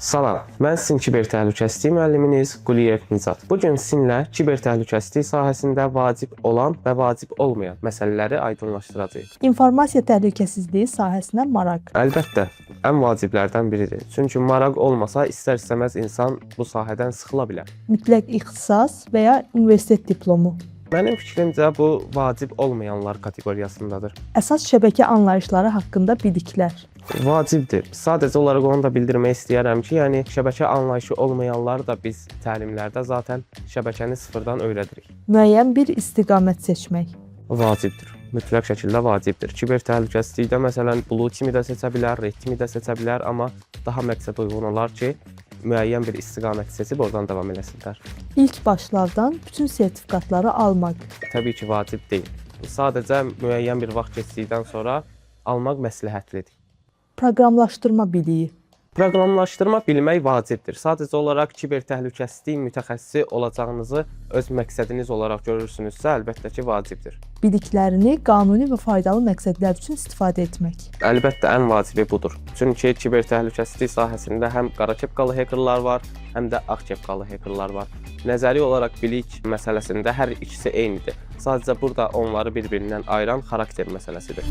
Salam, mən sizin kiber təhlükəsizlik müəlliminiz Quliyev Nicat. Bu gün sizinlə kiber təhlükəsizlik sahəsində vacib olan və vacib olmayan məsələləri aydınlaşdıracağıq. İnformasiya təhlükəsizliyi sahəsinə maraq. Əlbəttə, ən vaciblərdən biridir. Çünki maraq olmasa istər-istəməz insan bu sahədən sıxıla bilər. Mütləq ixtisas və ya universitet diplomu. Mənim fikrimcə bu vacib olmayanlar kateqoriyasındadır. Əsas şəbəkə anlayışları haqqında biliklər. Vacibdir. Sadəcə olaraq onu da bildirmək istəyirəm ki, yəni şəbəkə anlayışı olmayanlar da biz təlimlərdə zaten şəbəkəni sıfırdan öyrədirik. Müəyyən bir istiqamət seçmək. Vacibdir. Mütləq şəkildə vacibdir. Kiber təhlükəsizlikdə məsələn Blue Team-i də seçə bilər, Red Team-i də seçə bilər, amma daha məqsədə uyğun olar ki, müəyyən bir istiqaməti seçib oradan davam eləsinlər. İlk başlardan bütün sertifikatları almaq. Təbii ki, vacib deyil. Sadəcə müəyyən bir vaxt keçdikdən sonra almaq məsləhətlidir. Proqramlaşdırma biliyi. Proqramlaşdırma bilmək vacibdir. Sadəcə olaraq kiber təhlükəsizlik mütəxəssisi olacağınızı öz məqsədiniz olaraq görürsünüzsə, əlbəttə ki, vacibdir. Biliklərini qanuni və faydalı məqsədlər üçün istifadə etmək. Əlbəttə ən vacibi budur. Çünki kiber təhlükəsizlik sahəsində həm qara kepkalı hackerlar var, həm də ağ kepkalı hackerlar var. Nəzəri olaraq bilik məsələsində hər ikisi eynidir. Sadəcə burada onları bir-birindən ayıran xarakter məsələsidir.